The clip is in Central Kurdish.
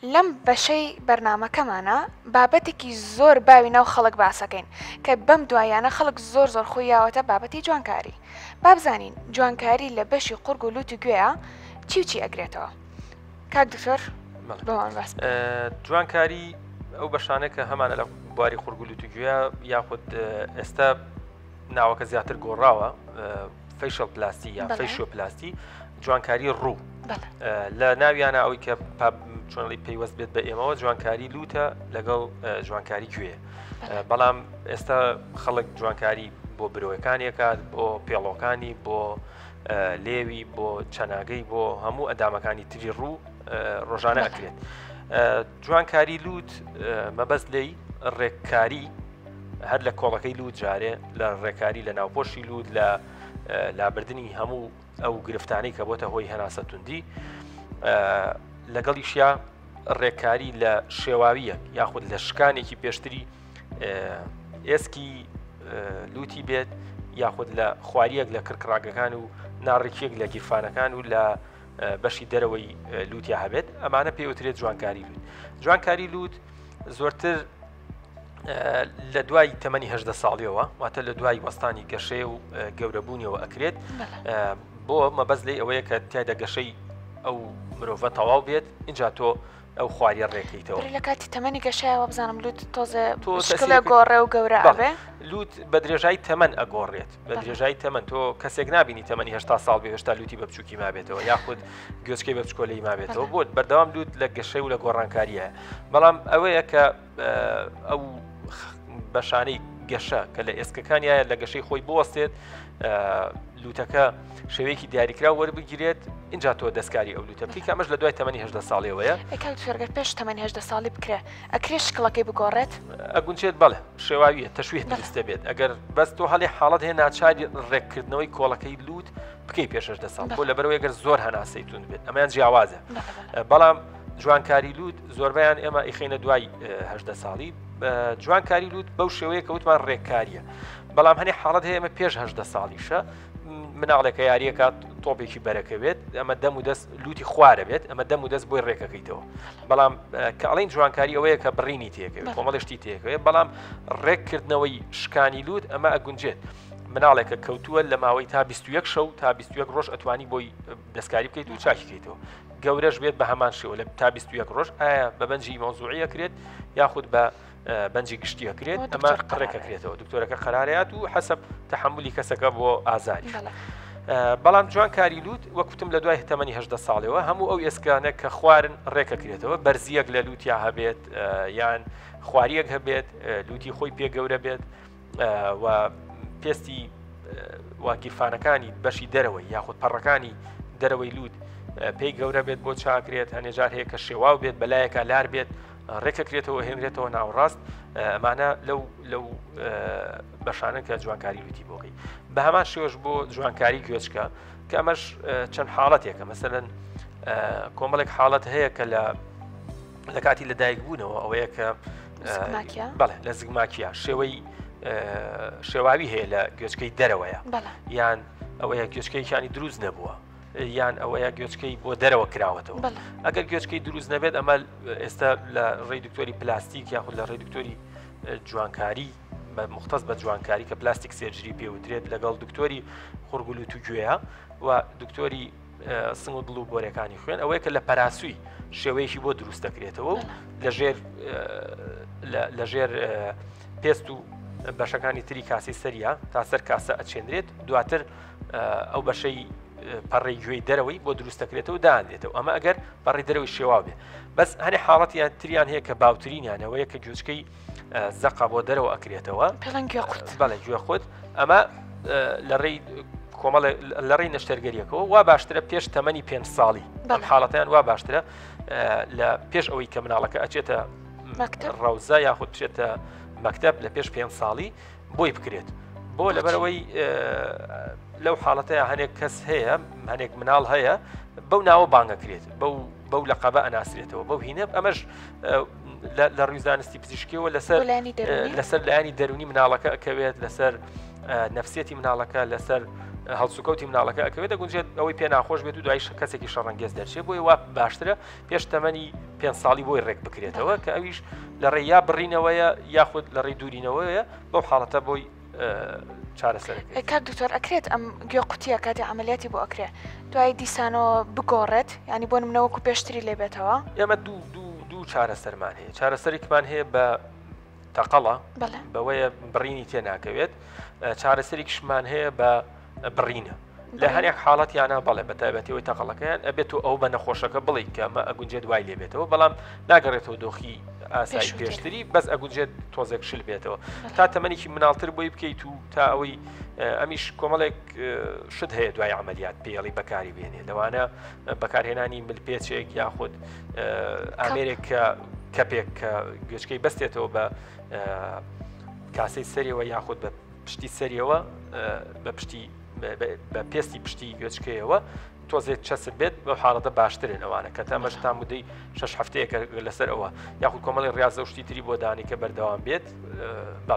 لەم بەشەی بەرنامەکەمانا بابەتێکی زۆر باوی ناو خەڵک باسەکەین کە بەم دواییانە خەڵک زۆر زۆر خوی یاوەتە بابەتی جوانکاری. با بزانین جوانکاری لە بەشی قوڕگ و لوت و گوێیا چی و چی ئەگرێتەوە. کاک دکتۆر بۆمان باس بکە. جوانکاری ئەو بەشانە کە هەمانە لە بواری قوڕگ و لوت و گوێیا یاخود ئێستا ناوەکە زیاتر گۆڕاوە facial plasty یا facioplasty جوانکاری ڕوو لە ناویانە ئەوەی کە چۆنڵی پەیوەست بێت بە ئێمەوە جوانکاری لوتە لەگەڵ جوانکاری گوێ بەڵام ئێستا خەڵک جوانکاری بۆ برۆیەکانیەکات بۆ پێڵۆکانی بۆ لێوی بۆ چەناگەی بۆ هەموو ئەدامەکانی تری ڕوو ڕۆژانە ئەکرێت جوانکاری لوت مەبەست لی ڕێککاری هەر لە کۆڵەکەی لووت جارێ لە ڕێکاری لە ناوپۆشی لووت لە لابردنی هەموو ئەو گرفتانەی کە بۆتە هۆی هەناسە توندی لەگەڵیشیا ڕێکاری لە شێواویەک یاخود لە شکانێکی پێشتری ئێسکی لوتی بێت یاخود لە خواریەک لە کرکڕاگەکان و ناڕێکیەک لە گیرفانەکان و لە بەشی دەرەوەی لوتیا هەبێت ئەمانە پێوترێت جوانکاری لوت جوانکاری لوت زۆرتر لە دوای تەمەنی هەدە ساڵیەوە واتە لە دوای وەستانی گەشەیە و گەورەبوونیەوە ئەکرێت بۆ مەبەست لی ئەوەیە کە تایدا گەشەی ئەو مرۆڤە تەواو بێت اینجا تۆ ئەو خواریە ڕێکەیتەوە لە کاتی تەمەنی گەشایەوە بزانم لوت تۆزێ تۆ گۆڕێ و گەورە بێ لوت بە درێژای تەمەن ئەگۆڕێت بە درێژای تەمەن تۆ کەسێک نبینی تەمەنی هشتا ساڵ بێ هێشتا لوتی بە بچووکی مابێتەوە یاخود گوێچکەی بە بچکۆلەی مابێتەوە بۆت بەردەوام لوت لە گەشەی و لە گۆڕانکاریە بەڵام ئەوەیە کە ئەو بەشانەی گەشە کە لە ئێسکەکانیایە لە گەشەی خۆی بوەستێت لوتەکە شێوەیەکی دیاریکرا وەربگیرێت اینجا تۆ دەستکاری ئەو لوتە بکەی کە ئەمەش لە دوای تەمەنی هەدە ساڵیەوەیە فێرگەر پێش تەمەنی هەدە ساڵی بکرێ ئەکرێ شکڵەکەی بگۆڕێت ئەگونچێت بەڵێ شێواویە تەشویه دروست دەبێت ئەگەر بەس تۆ هەڵی حاڵەت هەیە ناچاری ڕێککردنەوەی کۆڵەکەی لوت بکەی پێش هەدە ساڵ بۆ لەبەرەوەی گەر زۆر هەناسەی توند بێت ئەمەیان جیاوازە بەڵام جوانکاری لوت زۆربیان ئێمە ئیخینە دوای هەدە ساڵی جوانکاری لوت بەو شێوەیە کە وتمان ڕێککاریە بەڵام هەنێ حاڵەت هەیە ئێمە پێش هەدە ساڵیشە مناڵێکە یاریەکە تۆپێکی بەرەکەوێت ئەمە دەم و دەست لوتی خوارە بێت ئەمە دەم و دەست بۆی ڕێکەکەیتەوە بەڵام کە ئەڵین جوانکاری ئەوەیە کە بڕینی تێکەوێت کۆمەڵشتی تێکەوێت بەڵام ڕێککردنەوەی شکانی لوت ئەمە ئەگونجێت مناڵێکە کەوتووە لە ماوەی تا 21 شەو تا 21 ڕۆژ ئەتوانی بۆی دەستکاری بکەیت و چاکیکەیتەوە گەورەش بێت بە هەمان شێوە لە تا 21 ڕۆژ ئایا بە بەنجی مەوزوعی ئەکرێت یاخود بە بەنجی گشتی ئەکرێت ئەمە ڕێکەکرێتەوە دکتۆرەکە قەراریات و حەسەب تەحملی کەسەکە بۆ ئازاری بەڵام جوان کاری لوت وەکوتم لە دوای تەمەنی هەدە ساڵەوە هەموو ئەو ئێسکانە کە خوارن ڕێکەکرێتەوە بەرزیەک لە لوتیا هەبێت یان خواریەک هەبێت لوتی خۆی پێ گەورە بێت و پێستی و گیرفانەکانی بەشی دەرەوەی یاخود پەڕەکانی دەرەوەی لووت پێی گەورە بێت بۆ چاکرێت هەنێجار هەیە کە شێواو بێت بەلایەکە لار بێت ڕێکەکرێتەوە هێنرێتەوە ناوەڕاست ئەمانە لەو لەو بەشانن کە جوانکاری لوتی بۆکەی بە هەمان شێوەش بۆ جوانکاری گوێچکە کە ئەمەش چەند حاڵەتێکە مەسەلەن کۆمەڵێک حاڵەت هەیە کە لە لە کاتی لە دایک بوونەوە ئەوەیە کە بەڵێ لە زگماکیە شێوەی شێواوی هەیە لە گوێچکەی دەرەوەیە یان ئەوەیە گوێچکەیەکیانی دروست نەبووە یان ئەوەیە گوێچکەی بۆ دەرەوە کراوەتەوە ئەگەر گوێچکەی دروست نەبێت ئەمە ئێستا لە ڕێی دکتۆری پلاستیک یاخود لە ڕێی دکتۆری جوانکاری بە مختص بە جوانکاری کە plastic surgery پێوترێت لەگەڵ دکتۆری قوڕگ و لوت و گوێیە و دکتۆری سنگ و دڵ و بۆرەکانی خوێن ئەوەیە کە لە پەراسوی شێوەیەکی بۆ دروست دەکرێتەوە و لەژێر لەژێر پێست و بەشەکانی تری کاسی سەریا تا سەر کاسە ئەچێنرێت دواتر ئەو بەشەی پەڕی گوێی دەرەوەی بۆ دروست دەکرێتەوە دانرێتەوە ئەمە ئەگەر پەڕی دەرەوەی شێوا بێ بەس هەنێ حاڵەتیان تریان هەیە کە باوترینیانەوەیە کە گوێچکەی زەقە بۆ دەرەوە ئەکرێتەوە پێڵەن گوێ قوت بەڵێ گوێ قوت ئەمە لە ڕێی کۆمەڵ لە ڕێی نەشتەرگەریەکەەوە وا باشترە پێش تەمەنی پێ ساڵی بەم حاڵەتیان وا باشترە لە پێش ئەوەی کە مناڵەکە ئەچێتە ڕەوزە یاخود بچێتە مەکتب لە پێش پێ ساڵی بۆی بکرێت بۆ لەبەرەوەی لەو حاڵەتەیە هەنێک کەس هەیە هەنێک مناڵ هەیە بەو ناوە بانگەکرێت بەو بەو لە قەبە ئەناسرێتەوە بەو هینە ئەمەش لە ڕووی زانستی پزیشکیەوە لەسەر لەسەر لایەنی دەرونی مناڵەکە ئەکەوێت لەسەر نفسیەتی مناڵەکە لەسەر. هەڵسوکەوتی مناڵەکە ئەکەوێت دەگونجێت ئەوەی پێ ناخۆش بێت و دوایش کەسێکی شەڕەنگێز دەرچێت بۆیە وا باشترە پێش تەمەنی پێ ساڵی بۆی ڕێک بکرێتەوە کە ئەویش لە ڕێ یا بڕینەوەیە یاخود لە ڕێی دوورینەوەیە بەو حاڵەتە بۆی چارەسەر کاک دکتۆر ئەکرێت ئەم گوێ قوتیە کاتی عملیاتی بۆ ئەکرێ دوای دیسانەوە بگۆڕێت ینی بۆ منەوەکو پێشتری لێ بێتەوە؟ ئێمە دوو دوو دوو چارەسەرمان هەیە چارەسەرێکمان هەیە بە تەقەڵە بەوەیە بڕینی تێ ناکەوێت چارەسەرێکیشمان هەیە بە بڕینە لە هەرێک حاڵەتیانە بەڵێ بە تایبەتیەوەی تەقەڵەکەیان ئەبێت و ئەو بە نەخۆشەکە بڵی کە ئەمە ئەگونجێت وای لێبێتەوە بەڵام ناگەڕێتەوە دۆخی ئاسایی پێشتری بەس ئەگونجێت تۆزێک شل بێتەوە تا تەمەنێکی مناڵتر بۆی بکەیت و تا ئەوەی ئەمیش کۆمەڵێک شت هەیە دوای عملیات پێڵی بەکاری بێنێ لەوانە بەکارهێنانی ملپێچێک یاخود ئامێرێک کە کەپێک کە گوێچکەی بەستێتەوە بە کاسەی سەریەوە یاخود بە پشتی سەریەوە بە پشتی بە پێستی پشتی گوێچکەیەوە تۆزێک چەسب بێت بە حاڵەتە باشترن ئەوانە کە تامەش تا مدەی شش هەفتەیەکە لەسەر ئەوە یاخود کۆمەڵی ڕاز و شتی تری بۆ دانی کە بەردەوام بێت بەڵێ.